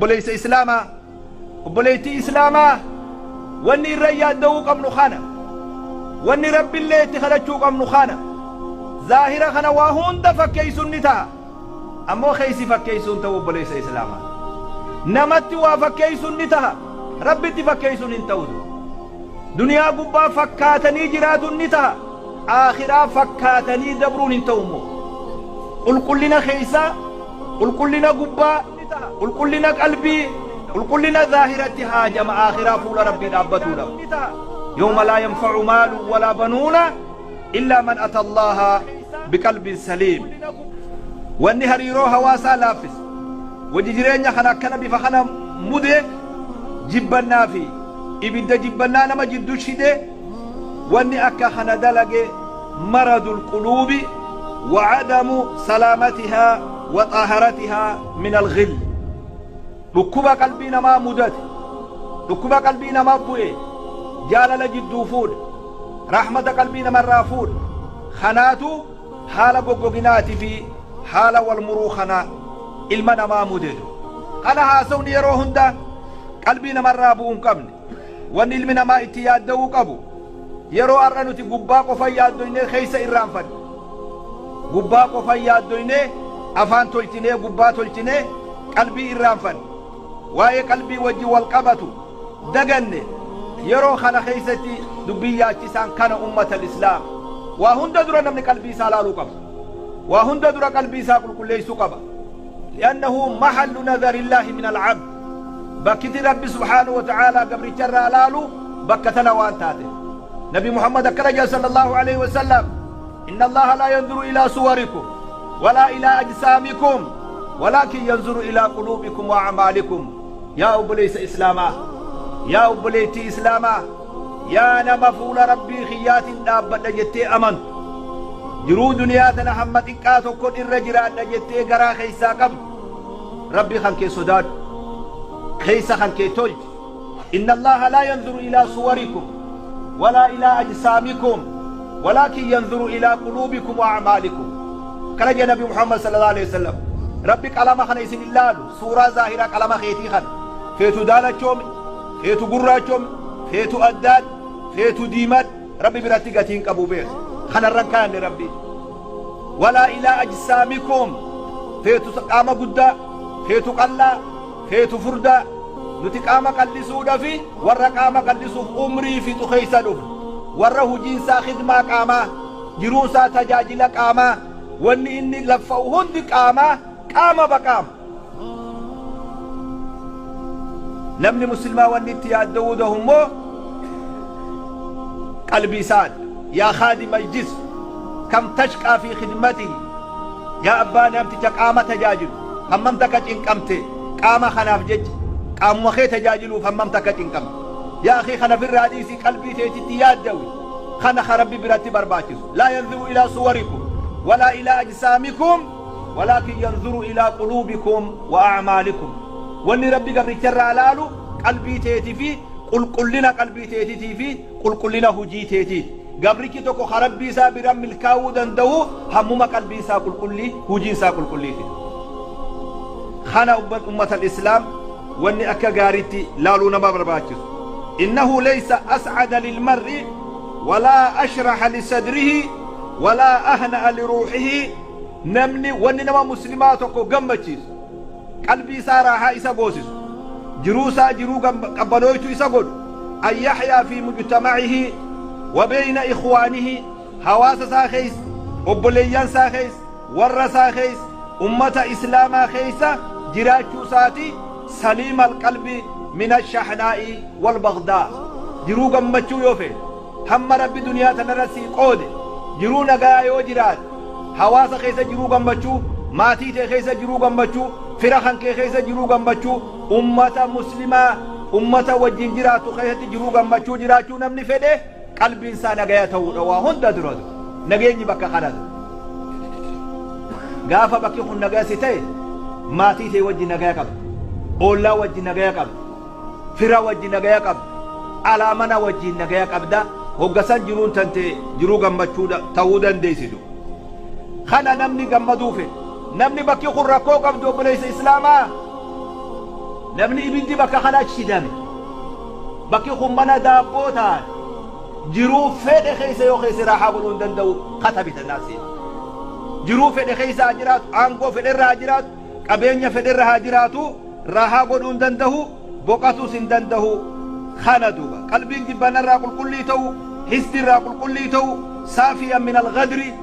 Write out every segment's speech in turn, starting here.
Obboleessa Islaamaa, obboleettii Islaamaa, wanni irra yaadda'uu qabnu kana. Wanni Rabbillee itti kadhachuu qabnu kana. Zaahira kana waa hunda fakkeessuun ni ta'a. Ammoo keessi fakkeessuun ta'u, obboleessa Islaamaa. Namatti waa fakkeessuun ni ta'a. Rabbitti fakkeessuun hin ta'u. Duniyaa gubbaa fakkaatanii jiraatuun ni ta'a. Aakhiraa fakkaatanii dabruun hin ta'u immoo. Qulqullina keessaa, qulqullina gubbaa, qulqullina qalbii, qulqullina zaahiratti haajama aakhiraa fuula Rabbii dhaabbatuudhaaf. يوم لا ينفع مال ولا بنون إلا من أتى الله بقلب سليم. Wanni hariiroo hawaasaa laaffise, wajji jireenya kana akkana bifa kana mude, jibbannaa fi ibidda jibbannaa nama jiddu shide, wanni akka kana dalage مرض القلوب وعدم سلامتها وطهارتها من الغل. Dhukkuba qalbii namaa mudate, dhukkuba qalbii namaa bu'e, jaalala jidduu fuudhe, rahmata qalbii namarraa fuudhe. Kanaatu haala goggoginaatii fi haala wal muruu kana ilma namaa mudetu. Kana haasawni yeroo hunda qalbii namarraa bu'uu hin qabne, wanni ilmi namaa itti yaadda'uu qabu, yeroo har'a nuti gubbaa qofa yaaddoynee keessa irraanfanne, gubbaa qofa yaaddoynee, afaan tolchinee, gubbaa tolchinee, qalbii irraanfanne, waa'ee qalbii wajji wal qabatu daganne. Yeroo kana keessatti dubbii yaachisaan kana, ummata Islaam, waa hunda dura namni qalbii isaa laaluu qaba, waa hunda dura qalbii isaa qulqulleessuu qaba. لأنه محل نظر الله من العبد. Bakkiti Rabbi سبحانه وتعالى gabricharraa laalu bakka tana waan taate, Nabi Muhammad akkana jedha صلى الله عليه وسلم: إن الله لا ينظر إلى صوركم ولا إلى أجسامكم ولكن ينظر إلى قلوبكم وأعمالكم. Yaa obboleessa Islaamaa, yaa obboleettii Islaamaa, yaa nama fuula Rabbii kiyyaatiin dhaabbadha jettee amantu, jiruu duniyaa tana hamma xiqqaa tokkon irra jiraadha jettee garaa keessaa qabdu, Rabbi kan kee sodaadhu, keessa kan kee tolchi. إن الله لا ينظر إلى صوركم ولا إلى أجسامكم ولكن ينظر إلى قلوبكم وأعمالكم. Kana jedha Nabi Muhammad صلى الله عليه وسلم. Rabbi qalama kana isin ilaalu, suuraa zaahiraa qalama keetii kana. Feetu daalachoomi, feetu gurraachoomi, feetu addaad, feetu diimad, Rabbi biratti gatiin qabu beeku. Kanarran kaanne Rabbi. ولا إلى أجسامكم, feetu qaama guddaa, feetu qallaa, feetu furdaa. Nuti qaama qal'isuudhafi warra qaama qal'isuuf umrii fixu keessa dhufne, warra hujiinsaa khidmaa qaamaa, jiruunsaa tajaajila qaamaa, wanni inni laffa'u hundi qaamaa, qaama baqaama. Namni Muslimaa wanni itti yaadda'uu dahu immoo qalbii isaati. يا خادم الجسم كم تشقى في خدمته. Yaa abbaa namticha qaama tajaajilu, hammam takka cinqamte qaama kanaaf jecha? Qaamuma kee tajaajiluuf hammam takka cinqamte? Yaa أخي, kana firraa dhiisii qalbii teetitti yaaddawi. Kana ka Rabbi biratti barbaachisu. لا ينظر إلى صوركم ولا إلى أجسامكم ولكن ينظر إلى قلوبكم وأعمالكم. Wanni Rabbi gabricharraa laalu qalbii teetii fi qulqullina qalbii teetiitii fi qulqullina hujii teetiiti. Gabrichi tokko ka Rabbii isaa bira milkaa'uu danda'u hammuma qalbii isaa qulqullii, hujii isaa qulqulliiti. Kana, ummata Islaam, wanni akka gaariitti laaluu nama barbaachisu. إنه ليس أسعد للمرء ولا أشرح لصدره ولا أهنأ لروحه. Namni wanni nama Muslimaa tokko gammachiisu, qalbii isaa raahaa isa goosisu, jiruu isaa jiruu qabbanooytu isa godhu, أن يحيا في مجتمعه وبين إخوانه, hawaasa isaa keessa, obboleeyyan isaa keessa, warra isaa keessa, ummata Islaamaa keessa jiraachuu isaati, سليم القلب من الشحناء والبغضاء. Jiruu gammachuu yoo fedhe, hamma Rabbi duniyaa tanarra sii qoode jiruu nagaa yoo jiraate, hawaasa keessa jiruu gammachuu, maatii tee keessa jiruu gammachuu, fira kan kee keessa jiruu gammachuu, ummata Muslimaa, ummata wajjin jiraatu keessatti jiruu gammachuu jiraachuu namni fedhe, qalbiin isaa nagaya ta'uudha. Waa hunda duratu nageenyi bakka kanatu. Gaafa bakki kun nagaya si ta'e, maatii tee wajjin nagaya qabda, ollaa wajjin nagaya qabda, fira wajjin nagaya qabda, alaa mana wajjin nagaya qabda. Hoggasan jiruun tante jiruu gammachuu ta'uu dandeessitu. Kana namni gammaduu fedhe, namni bakki kun rakkoo qabdu, obboleessa Islaamaa, Namni ibiddi bakka kana shidame bakki kun mana daabboo ta'an jiruu fedhe keessa yoo keessa raaxaa godhuu hin danda'u katabita naasii jiruu fedhe keessa haa jiraatu aangoo fedhe irra haa jiraatu qabeenya fedhe irra haa jiraatu raaxaa godhuu hin danda'u boqatus hin danda'u kana duuba qalbiin jibbanarraa qulqullii ta'u histirraa qulqullii ta'u saafiyan min alghadri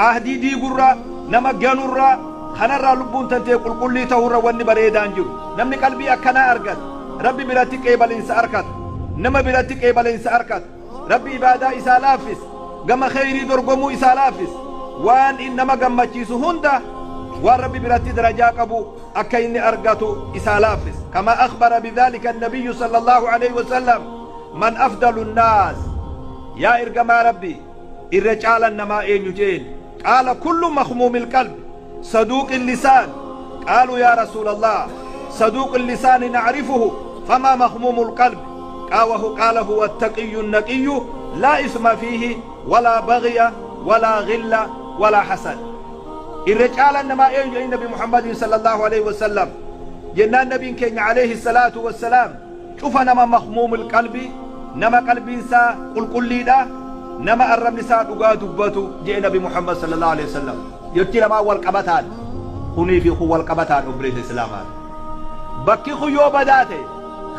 ahdii diigurraa nama ganurraa kanarraa lubbuun tantee qulqullii ta'urra wanni bareedaan jiru namni qalbii akkanaa argata rabbi biratti qeebalinsa argata nama biratti qeebalinsa argata rabbi ibaadaa isaa laaffis gama kheyrii dorgomuu isaa laaffis waan nama gammachiisu hunda waan rabbi biratti darajaa qabu akka inni argatu isaa laaffis kama akhbara bidhalika annabiyyu sala allahu alayhi wasalam man afdalu nnaas yaa ergamaa rabbi irra caalan namaa eenyu jeen qaala kullu makhmuumi ilqalbi صدوق اللسان قالوا يا رسول الله صدوق اللسان نعرفه فما مخموم القلب قال هو التقي النقي لا إثم فيه ولا بغي ولا غل ولا حسد الرجال انما ينجي النبي محمد صلى الله عليه وسلم جنان النبي كين عليه الصلاة والسلام شوف نما مخموم القلب نما قلب إنسا قل قل لي نما الرب نساء دباتو جاء النبي محمد صلى الله عليه وسلم يتي لما والقبتان خني في خو والقبتان أبريد الإسلام بكي خو يو بداته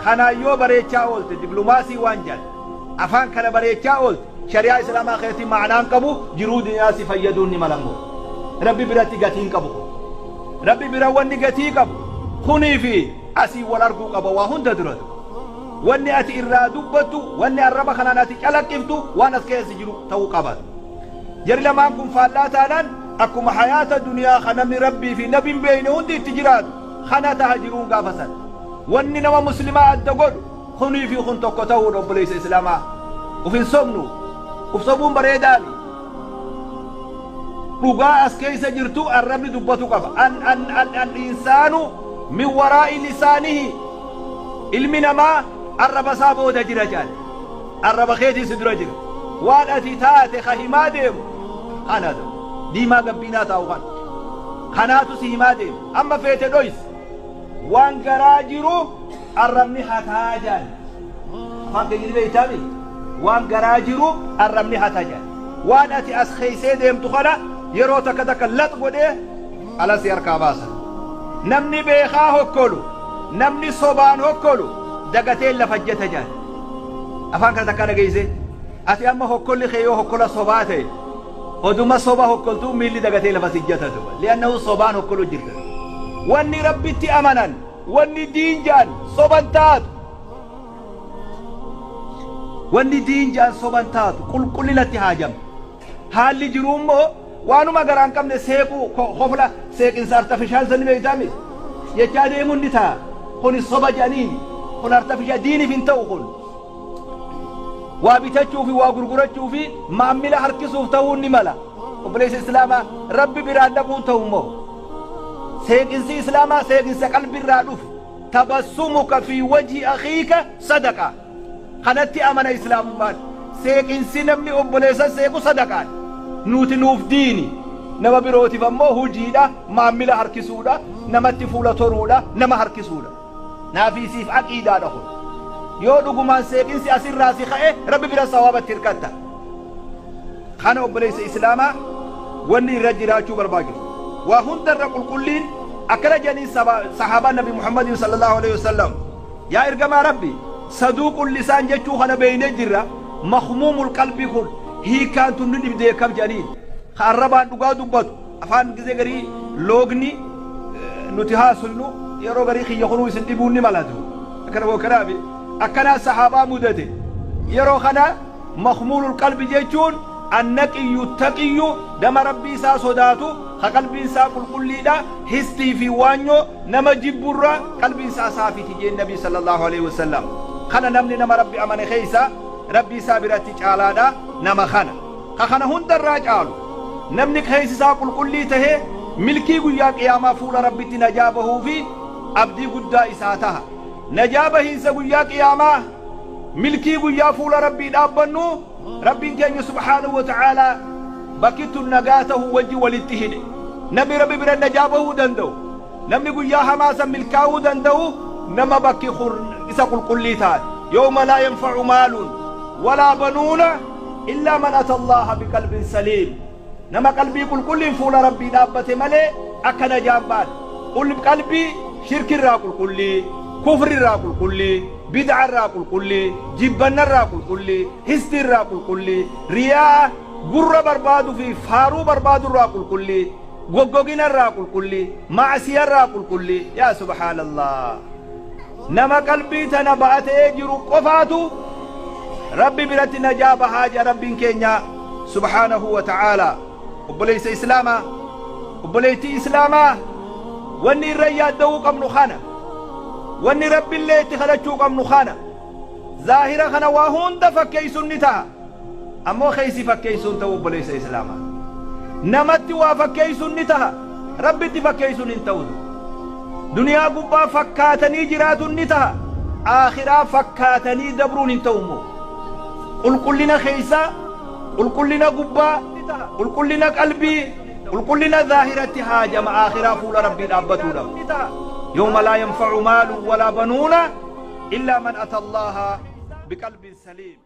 خنا يو بريتشا أولت دبلوماسي وانجل أفان كان بريتشا أولت شريعة إسلام خيرتي معنان كبو جرود ناسي فيدوني ملمو ربي براتي قتين كبو ربي براوني قتين كبو خني في أسي والأرقو كبو وهن تدرد واني أتي إرادبتو واني الرب خنا ناتي كلكفتو وانا سكيس جرو تو قبل جري لما أنكم فالاتانا أكم حياة الدنيا خنا ربي في نبي بينهن دي تجراد خنا تهجرون قافسا واني نما مسلمة أدقل خني في خن تقتو رب ليس إسلاما وفي صمنو وفي صبون بريداني رقاء أسكيس جرتو الرب دبتو قفا أن أن أن الإنسان من وراء لسانه علمنا ما الرب سابو دجرجال الرب خيتي سدرجل وان أتي تاتي خهما ديم أنا دو ديما قبينا تاوغان خناتو سيما ديم أما فيت دويس وان قراجرو الرمني حتاجان فانك جدي بيتامي وان قراجرو الرمني حتاجان وان أتي أسخيسي ديم تخلا يرو تكتك اللطق ديه على سير كاباسا نمني بيخا هكولو نمني صوبان هكولو دقتين لفجت جان أفان كتك جيزي أتي أما هكولي خيو هكولا صوباتي ودوما صوبا هكولتو ميلي دقتين لفسجتها لأنه صوبان هكولو جرد واني ربي أمنا واني دين جان صوبان تات واني دين جان صوبان تات قل قل لتي هاجم حالي جرومو وانو ما غران كم سيكو خوفلا سيك انسان ارتفشال سن بيتامي يجادي من نتا خوني صوبا جانيني خون ارتفشال ديني فين تو خون وابتچو في واغرغرچو في ماملا حركسوف تاون ملا وبليس اسلاما ربي بران دقون تاومو سيكنسي اسلاما سيكنسي قلب الرادف تبسمك في وجه اخيك صدقه خنتي امن اسلام مال سيكنسي نمني وبليس سيكو صدقه نوتي نوف ديني نما بروتي فمو هجيدا ماملا حركسودا نمتي فولا تورودا نما حركسودا نافيسيف عقيده دخل yoo dhugumaan seeqinsi asirraa si ka'e rabbi bira sawaabatti hirkatta kana obboleessa islaamaa wanni irra jiraachuu barbaachisu waa hundarra qulqulliin akkana jedhanii sahaabaa nabi muhammadin sallallahu alaihi wasallam yaa ergamaa rabbi saduuqul lisaan jechuu kana beeynee jirra makhmuumul qalbi kun hiikaan tun nu dhibdee kam jedhaniin ka arrabaan dhugaa dubbatu afaan gizee garii loogni nuti haasofnu yeroo garii kiyya kunuu isin dhibuun ni malatu akkana bookanaafi akkana sahaabaa mudate yeroo kana makhmuulul qalbi jechuun annaqiyyu taqiyyu dama rabbii isaa sodaatu ka qalbiin isaa qulqulliidha histii fi waanyoo nama jibburra qalbiin isaa saafiti jeen nabii sallallahu alaihi wasallam kana namni nama rabbi amane keeysa rabbii isaa biratti caalaadha nama kana ka kana hundarraa caalu namni keeysi isaa qulqullii tahe milkii guyyaa qiyaamaa fuula rabbitti najaa bahuu fi abdii guddaa isaa taha نجابه هنسا قيا قياما ملكي قيا فول ربي دابنو ربي كان سبحانه وتعالى بكت النجاته وجي ولتهن نبي ربي بر نجابه دندو نمني قيا حماسا ملكاو دندو Nama bakki isa qulqullii taate. Yawma laa yanfacu maalun walaa banuuna illaa man ata Allaaha biqalbin saliim. Nama qalbii qulqulliin fuula Rabbii dhaabbate malee akka najaan baane. Qalbii shirkirraa qulqullii, kufrirraa qulqullii, bid'arraa qulqullii, jibbannarraa qulqullii, histiirraa qulqullii, riyaa gurra barbaaduu fi faaruu barbaadurraa qulqullii, goggoginarraa qulqullii, macsiyarraa qulqullii. Yaa subhaanallah, nama qalbii tana ba'atee jiru qofaatu Rabbi biratti najaa bahaa jea Rabbiin keenya subhaanahu wa ta'aalaa. Obboleessa Islaamaa, obboleettii Islaamaa, wanni irra yaadda'uu qabnu kana, wanni Rabbillee itti kadhachuu qabnu kana. Zaahira kana waa hunda fakkeessuun ni ta'a, ammoo keessi fakkeessuun ta'u. Obboleessa Islaamaa, namatti waa fakkeessuun ni ta'a, Rabbitti fakkeessuun hin ta'u. Duniyaa gubbaa fakkaatanii jiraatuun ni ta'a, aakhiraa fakkaatanii dabruun hin ta'u. Immoo qulqullina keessaa, qulqullina gubbaa, qulqullina qalbii, qulqullina zaahiratti haajama aakhiraa fuula Rabbii dhaabbatuudhaaf. Yawma laa yanfacu maalun walaa banuuna illaa man ata Allaaha biqalbin saliim.